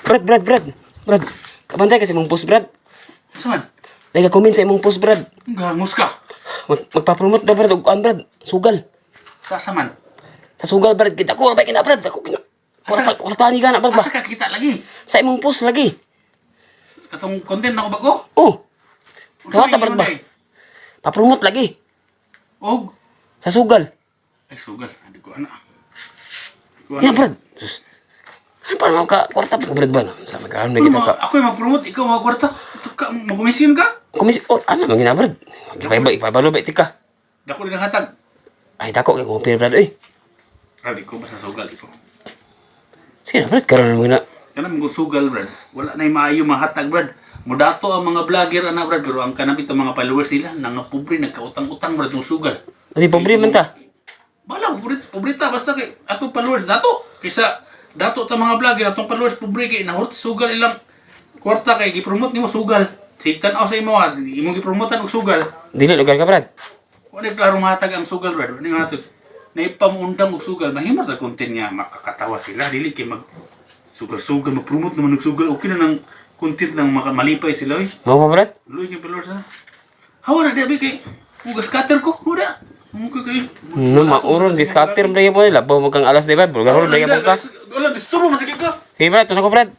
Brad, Brad, Brad. Brad, kabantay kasi mong post, Brad. Sa man? Nagka-comment sa imong post, Brad. Gangus ka. Magpa-promote daw, Brad, og kuan, Brad. Sugal. Sa sa man? Sa sugal, Brad. Kita ko, ba kina, Brad? Ako kina. Kwarta, kwarta ni ka na, Brad ba? Asa ka kita lagi? Sa imong post lagi. Katong content na ko bago? Oh, Unsa Kawata, may Brad ingon ba? day? Pa-promote lagi. Og Sa sugal. ay sugal, hindi ko ana. Di ko Ya, ana. Brad. Sus. Ano pa naman ka, kwarta pa, Brad ba? Sa magkaroon na Uy, kita ka. Ako yung mag-promote, ikaw mag-kwarta. Ito ka, mag-komisyon ka? Oh, ano man gina, Brad? Ipabalo ba tika? Dako rin ang hatag. Ay, dako kay kumpir, Brad, oy. Ah, di ko basta sugal iko. Sige na, Brad, karon mo na. Kana mga sugal, Brad. Wala na yung maayo mahatag, Brad. Mudato ang mga vlogger ana, Brad, pero ang kanabit ang mga followers nila nangapobre, nagkautang-utang, Brad, ng sugal. Di pobre man ta. Bala, pobre, pobre ta basta kay atong followers dato kaysa dato ta mga vlogger atong followers pobre kay nahurot sugal ilang kwarta kay gipromote nimo sugal. Sige tan-aw sa imo ah, imong gipromotan og sugal. Dili lugar ka, Brad. Wala klaro mahatag ang sugal, Brad. Wala mahatag. Naipamundang og sugal, mahimo ta content nga makakatawa sila dili kay mag sugal-sugal mag-promote naman og sugal. Okay na nang content lang malipay sila oy. Mao pa, Brad? Luoy kay followers na. Hawa na di abi kay ugas cutter ko. Wala. Mo kay. No, mauron, discutter mo po nila. Bawa mo kang alas, di ba? Bulgaron, di ka. Wala, disturbo mo sige ka. Sige, Brad, tunay ko, Brad.